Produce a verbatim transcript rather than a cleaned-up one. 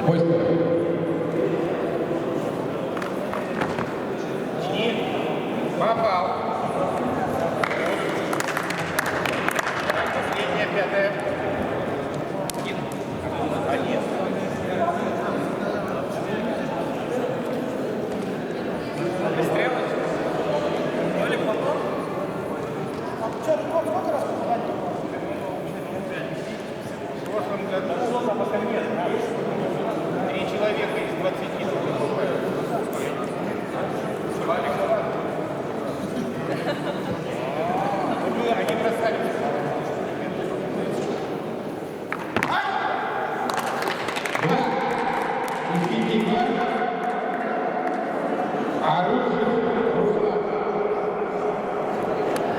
Выстрел. Попал. Так, последняя, пятая. Один. Один. Пристрел? Толик, попал? В прошлом году три человека из двадцати. Они бросали. Два. Оружие.